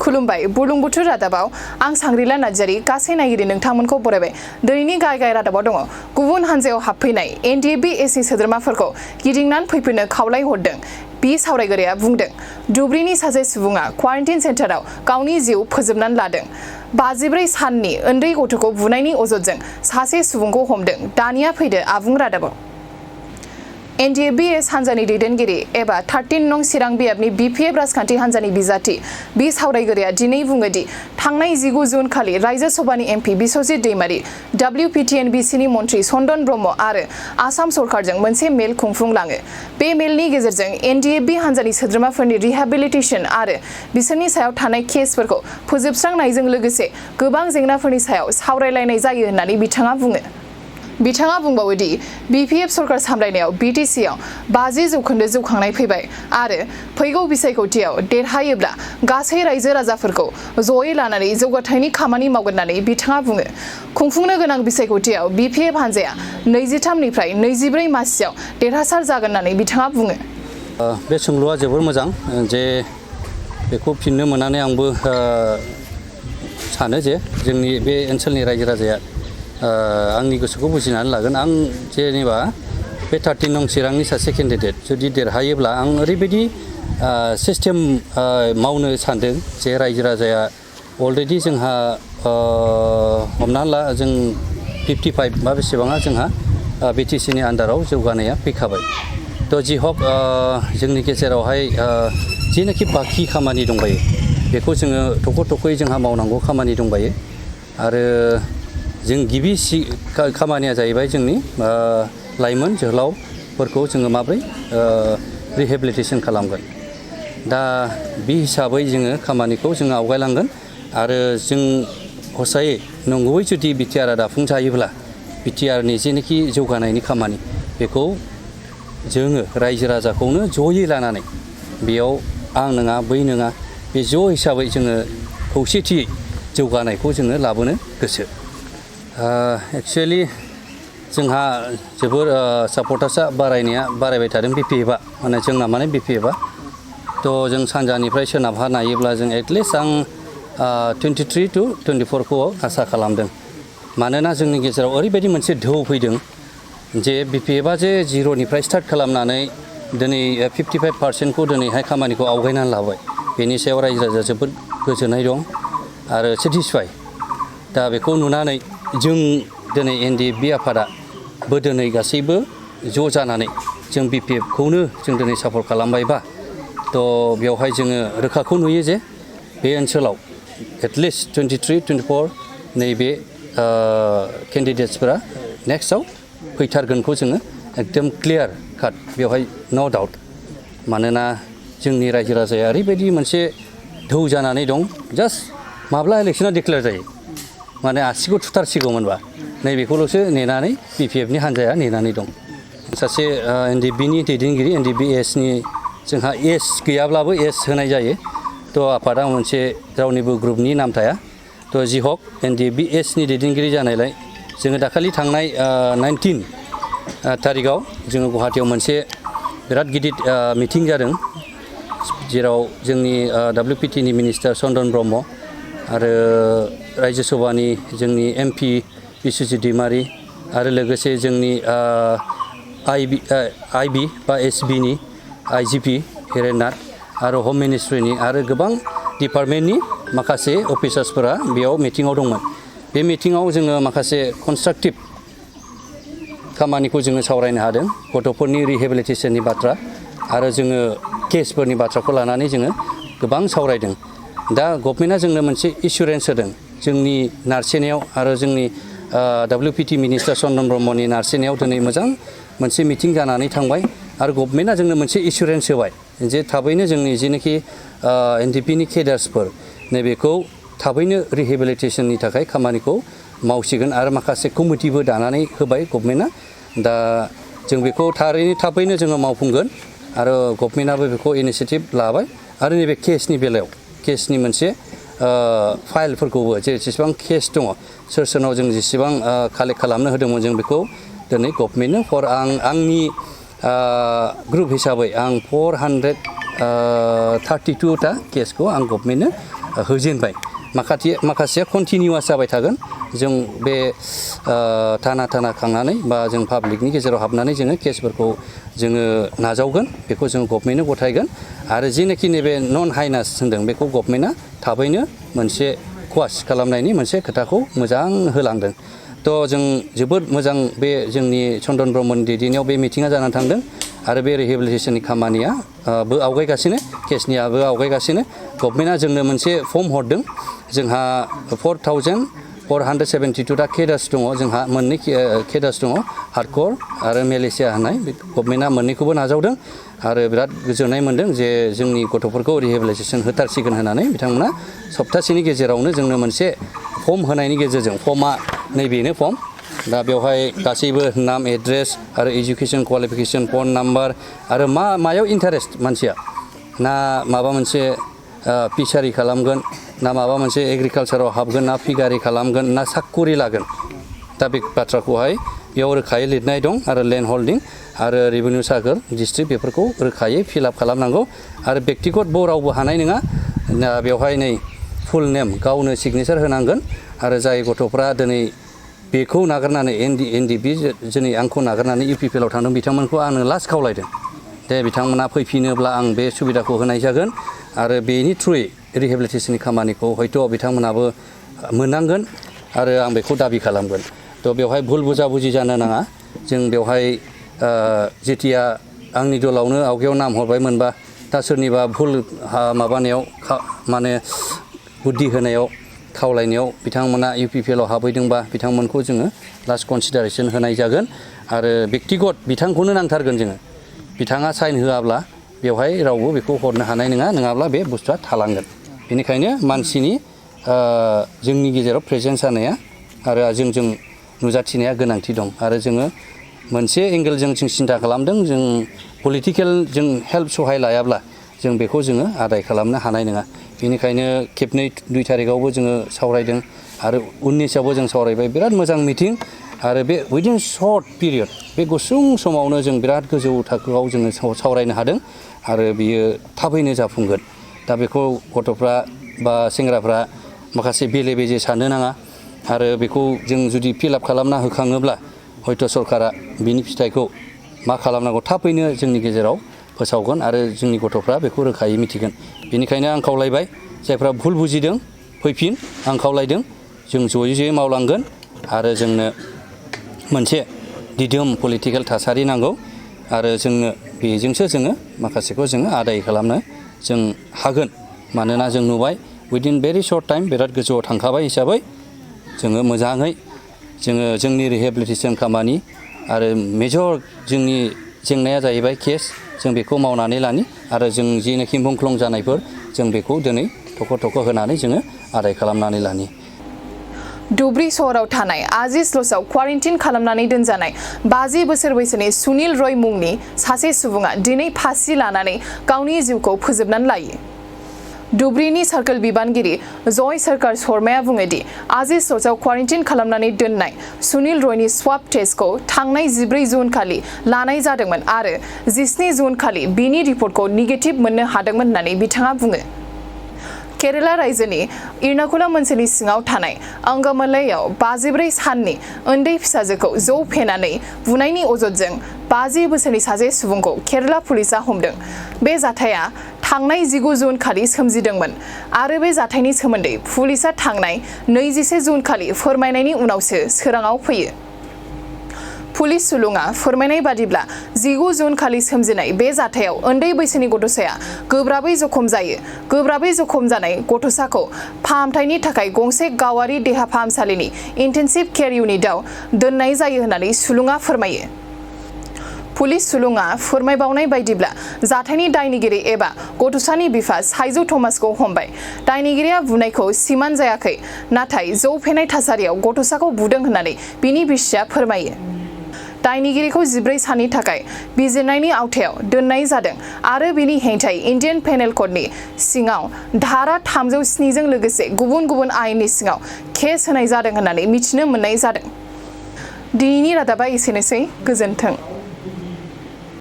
खुलुमबाय बुरलुंबुथुर रादाबाव आं सांग्रिला नार्जारी गासै नायगिरि नोंथांमोनखौ बरायबाय दैनि गाय रादाबाव दङ गुबुन हानजायाव हाबफैनाय NDBSनि सोद्रोमाफोरखौ गिदिंनानै फैफिननो खावलायहरदों बि सावरायगिरिया बुंदों दुब्रिनि सासे सुबुङा क्वारेन्टाइन सेन्टाराव गावनि जिउ फोजोबनानै लादों 54 साननि उन्दै गथ'खौ बुनायनि अजदजों सासे सुबुंखौ हमदों दानिया फैदो आबुं रादाबाव NDBS हानजानि दैदेनगिरि एबा 13 नं चिरां बियाबनि BPF राजखान्थि हानजानि बिजाथि बि सावरायगिरिया दिनै बुङो दि थांनाय 19 जुन खालि रायजो सभानि MP बिश्वजित दैमारी WPTNBCनि मन्थ्रि चन्दन ब्रह्म आरो आसाम सरकारजों मोनसे मेल खुंफुंलाङो बे मेलनि गेजेरजों NDB हानजानि सोद्रोमाफोरनि रिहेबिलिटेसन आरो बिसोरनि सायाव थानाय केसफोरखौ फोजोबस्रांनायजों लोगोसे गोबां जेंनाफोरनि सायाव सावरायलायनाय जायो होननानै बिथाङा बुङो बिथाङा बुंबावो दि BPF सरकार सामलायनायाव BTCआव 50% जौखांनाय फैबाय आरो फैगौ बिसायख'थियाव देरहायोब्ला गासै रायजो राजाफोरखौ जयै लानानै जौगाथायनि खामानि मावगोन होननानै बिथाङा बुङो खुंफुंनो गोनां बिसायख'थियाव BPF हानजाया 23 निफ्राय 24 मासियाव देरहासार जागोन होननानै बिथाङा बुङो बे सोंलुआ जोबोर मोजां जे बेखौ फिननो मोननानै आंबो सानो जे जोंनि बे ओनसोलनि रायजो राजाया आंनि गोसोखौ बुजिनानै लागोन आं जेनेबा बे 13 नं चिरांनि सासे केन्डिडेट जुदि देरहायोब्ला आं ओरैबायदि सिस्टेम मावनो सानदों जे रायजो राजाया अलरेडि जोंहा हमना ला जों 55 बा बेसेबाङा जोंहा BTCनि आन्डाराव जौगानाया फैखाबाय थ' जि हक जोंनि गेजेरावहाय जेनाखि बाखि खामानि दंबायो बेखौ जोङो थख'यै जोंहा मावनांगौ खामानि दंबायो आरो जों गिबि खामानिया जाहैबाय जोंनि लाइमोन जोहोलावफोरखौ जोङो माब्रै रिहेबिलिटेसन खालामगोन दा बे हिसाबै जोङो खामानिखौ जोङो आवगायलांगोन आरो जों हसायै नंगुबै जुदि बिटिआरआ दाफुंजायोब्ला बिटिआरनि जेनाखि जौगानायनि खामानि बेखौ जोङो रायजो राजाखौनो जयै लानानै बेयाव आं नङा बै नङा बे ज' हिसाबै जोङो खौसेथियै जौगानायखौ जोङो लाबोनो गोसो एक्चुअली जोंहा जोबोर सापर्टार्सआ बारायबाय थादों BPFआ माने जोंना माने BPFआ थ' जों सानजानिफ्राय सोनाबहा नायोब्ला जों एटलिस्ट आं 23 to 24खौ आसा खालामदों मानोना जोंनि गेजेराव ओरैबायदि मोनसे ढौ फैदों जे BPFआ जे जिर'निफ्राय स्टार्ट खालामनानै दिनै 55%खौ दिनैहाय खामानिखौ आवगायनानै लाबाय बेनि सायाव रायजो राजाया जोबोद गोजोननाय दं आरो सेटिसफाइ दा बेखौ नुनानै जों दिनै NDB आफादाबो दिनै गासैबो ज' जानानै जों BPFखौनो जों दिनै सापर्ट खालामबायबा थ' बेवहाय जोङो रोखाखौ नुयो जे बे ओनसोलाव एटलिस्ट 23, 24 नैबे केन्डिडेट्सफोरा नेक्स्टआव फैथारगोनखौ जोङो एकदम क्लियार काट बेवहाय नो डाउट मानोना जोंनि रायजो राजाया ओरैबायदि मोनसे ढौ जानानै दं जास्ट माब्ला इलेक्सना डिक्लेयार जायो माने आसिखौ थुथारसिगौमोनबा नैबेखौल'सो नेनानै BPFनि हान्जाया नेनानै दं सासे NDBनि दैदेनगिरि NDBSनि जोंहा एस गैयाब्लाबो एस होनाय जायो थ' आफादा मोनसे रावनिबो ग्रुपनि नाम थाया थ' जि हक NDBSनि दैदेनगिरि जानायलाय जोङो दाखालि थांनाय 19 थारिखआव जोङो गुवाहाटीयाव मोनसे बिराद गिदिर मिटिं जादों जेराव जोंनि WPTनि मिनिस्टार चन्दन ब्रह्म आरो रायजो सभानि जोंनि MP बिश्वजित दैमारी आरो लोगोसे जोंनि IB बा SBनि IGP हिरेन नाथ आरो हम मिनिस्ट्रिनि आरो गोबां डिपार्टमेन्टनि माखासे अफिसार्सफोरा बेयाव मिटिङाव दंमोन बे मिटिङाव जोङो माखासे कनस्ट्राक्टिभ खामानिखौ जोङो सावरायनो हादों गथ'फोरनि रिहेबिलिटेसननि बाथ्रा आरो जोङो केसफोरनि बाथ्राखौ लानानै जोङो गोबां सावरायदों दा गभर्नमेन्टआ जोंनो मोनसे एसुरेन्स होदों जोंनि नारसिननायाव आरो जोंनि WPT मिनिस्टार चन्दन ब्रह्मनि नारसिननायाव दिनै मोजां मोनसे मिटिं जानानै थांबाय आरो गभर्नमेन्टआ जोंनो मोनसे एसुरेन्स होबाय जे थाबैनो जोंनि जेनाखि NDPनि केडार्सफोर नैबेखौ थाबैनो रिहेबिलिटेसननि थाखाय खामानिखौ मावसिगोन आरो माखासे कमिटिबो दानानै होबाय गभर्नमेन्टआ दा जों बेखौ थाबैनो जोङो मावफुंगोन आरो गभर्नमेन्टआबो बेखौ इनिसियेटिभ लाबाय आरो नैबे केसनि बेलायाव केसनि मोनसे फाइलफोरखौबो जेसेबां केस दङ सोर सोरनाव जों जेसेबां कालेक्ट खालामनो होदोंमोन जों बेखौ दिनै गभर्नमेन्टनो आंनि ग्रुप हिसाबै आं 32टा केसखौ आं गभर्नमेन्टनो होजेनबाय माखासेया कन्टिनिउवास जाबाय थागोन जों बे थाना खांनानै बा जों पाब्लिकनि गेजेराव हाबनानै जोङो केसफोरखौ जोङो नाजावगोन बेखौ जों गभर्नमेन्टनो गथायगोन आरो जेनाखि नैबे नन हाइनास होनदों बेखौ गभर्नमेन्टआ थाबैनो मोनसे क्वास खालामनायनि मोनसे खोथाखौ मोजां होलांदों थ' जों जोबोद मोजां बे जोंनि चन्दन ब्रह्मनि दैदेननायाव बे मिटिङा जानानै थांदों आरो बे रिहेबिलिटेसननि खामानियाबो आवगायगासिनो केसनियाबो आवगायगासिनो गभर्नमेन्टआ जोंनो मोनसे फर्म हरदों जोंहा 4,472टा केडार्स दङ जोंहा मोननै केडार्स दङ हार्डकर आरो मेलेसिया होननाय गभर्नमेन्टआ मोननैखौबो नाजावदों आरो बिराद गोजोननाय मोनदों जे जोंनि गथ'फोरखौ रिहेबिलिटेसन होथारसिगोन होननानै बिथांमोना सप्तासेनि गेजेरावनो जोंनो मोनसे फर्म होनायनि गेजेरजों फर्मआ नैबेनो फर्म दा बेवहाय गासैबो नाम एड्रेस आरो एजुकेसन क्वालिफिकेसन फन नाम्बार आरो मायाव इन्टारेस्ट मानसिया ना माबा मोनसे फिसारि खालामगोन ना माबा मोनसे एग्रिकालसाराव हाबगोन ना फिगारि खालामगोन ना साखरि लागोन दा बे बाथ्राखौहाय बेयाव रोखायै लिरनाय दं आरो लेन्ड हल्डिं आरो रेभिनिउ सार्कोल डिस्ट्रिक्ट बेफोरखौ रोखायै फिलआप खालामनांगौ आरो बेक्तिगत रावबो हानाय नङा बेवहाय नै फुल नेम गावनो सिगनेसार होनांगोन आरो जाय गथ'फ्रा दिनै बेखौ नागारनानै एनडिबि दिनै आंखौ नागारनानै इउपिपिएलआव थांदों बिथांमोनखौ आंनो लास्ट खावलायदों दे बिथांमोना फैफिनोब्ला आं बे सुबिदाखौ होनाय जागोन आरो बेनि थ्रुयै रिहेबिलिटेसननि खामानिखौ हयथ' बिथांमोनाबो मोननांगोन आरो आं बेखौ दाबि खालामगोन थ' बेवहाय भुल बुजाबुजि जानो नाङा जों बेवहाय जेथिया आंनि दलावनो आवगायाव नाम हरबायमोनबा दा सोरनिबा भुल माबानायाव माने बुद्धि होनायाव खावलायनायाव बिथांमोना इउपिपिएलआव हाबहैदोंबा बिथांमोनखौ जोङो लास्ट कनसिडारेसन होनाय जागोन आरो बेक्तिगत बिथांखौनो नांथारगोन जोङो बिथाङा साइन होआब्ला बेवहाय रावबो बेखौ हरनो हानाय नङा नङाब्ला बे बुस्थुआ थालांगोन बेनिखायनो मानसिनि जोंनि गेजेराव प्रेजेन्स जानाया आरो जोंजों नुजाथिनाया गोनांथि दं आरो जोङो मोनसे एंगेलजों जों सिन्था खालामदों जों पलिटिकेल जों हेल्प सहाय लायाब्ला जों बेखौ जोङो आदाय खालामनो हानाय नङा बेनिखायनो खेबनै 2 थारिखआवबो जोङो सावरायदों आरो 19आवबो जों सावरायबाय बिराद मोजां मिटिं आरो बे उइदिन सर्ट पिरियड बे गुसुं समावनो जों बिराद गोजौ थाखोआव जोङो सावरायनो हादों आरो बियो थाबैनो जाफुंगोन दा बेखौ गथ'फ्रा बा सेंग्राफ्रा माखासे बेले बेजे साननो नाङा आरो बेखौ जों जुदि फिलआप खालामना होखाङोब्ला हयथ' सरकारा बिनि फिथाइखौ मा खालामनांगौ थाबैनो जोंनि गेजेराव फोसावगोन आरो जोंनि गथ'फ्रा बेखौ रोखायै मिथिगोन बेनिखायनो आं खावलायबाय जायफ्रा भुल बुजिदों फैफिन आं खावलायदों जों जयै मावलांगोन आरो जोंनो मोनसे दिदोम पलिटिकेल थासारि नांगौ आरो जोंनो बेजोंसो जोङो माखासेखौ जोङो आदाय खालामनो जों हागोन मानोना जों नुबाय उइदिन भेरि सर्ट टाइम बिराद गोजौआव थांखाबाय हिसाबै जोङो मोजाङै जोङो जोंनि रिहेबिलिटेसन खामानि आरो मेजर जोंनि जेंनाया जाहैबाय केस जों बेखौ मावनानै लानि आरो जों जेनाखि मुंख्लं जानायफोर जों बेखौ दिनै थख' होनानै जोङो आदाय खालामनानै लानि धुब्री सहराव थानाय आजिज लजआव क्वारेन्टाइन खालामनानै दोनजानाय 50 बोसोर बैसोनि सुनील रय मुंनि सासे सुबुङा दिनै फासि लानानै गावनि जिउखौ फोजोबनानै लायो धुब्रीनि सार्कोल बिबानगिरि जय सरकार शर्माया बुङो दि आजिज लजआव क्वारेन्टाइन खालामनानै दोननाय सुनील रयनि स्वाब टेस्टखौ थांनाय 14 जुन खालि लानाय जादोंमोन आरो 17 जुन खालि बिनि रिपर्टखौ नेगेटिभ मोननो हादोंमोन होननानै बिथाङा बुङो केरेला रायजोनि इरनाकुलम ओनसोलनि सिङाव थानाय अंगमलैयाव 54 साननि उन्दै फिसाजोखौ जौ फेनानै बुनायनि अजदजों 50 बोसोरनि सासे सुबुंखौ केरेला पुलिसआ हमदों बे जाथाया थांनाय 19 जुन खालि सोमजिदोंमोन आरो बे जाथायनि सोमोन्दै पुलिसआ थांनाय 21 जुन खालि फोरमायनायनि उनावसो सोराङाव फैयो पुलिस सुलुङा फोरमायनाय बादिब्ला 19 जुन खालि सोमजिनाय बे जाथायाव उन्दै बैसोनि गथ'साया गोब्राबै जखम जायो गोब्राबै जखम जानाय गथ'साखौ फाहामथायनि थाखाय गंसे गावारि देहा फाहामसालिनि इन्टेन्सिभ केयार इउनिटआव दोननाय जायो होननानै सुलुङा फोरमायो पुलिस सुलुङा फोरमायबावनाय बायदिब्ला जाथायनि दायनिगिरि एबा गथ'सानि बिफा साइजु थमासखौ हमबाय दायनिगिरिया बुनायखौ सिमान जायाखै नाथाय जौ फेनाय थासारियाव गथ'साखौ बुदों होननानै बिनि बिसिया फोरमायो दायनिगिरिखौ 14 साननि थाखाय बिजिरनायनि आवथायाव दोननाय जादों आरो बिनि हेंथायै इन्डियान पेनेल क'डनि सिङाव धारा 307 जों लोगोसे गुबुन आयेननि सिङाव केस होनाय जादों होननानै मिथिनो मोननाय जादों दिनैनि रादाबा एसेनोसै गोजोन्थों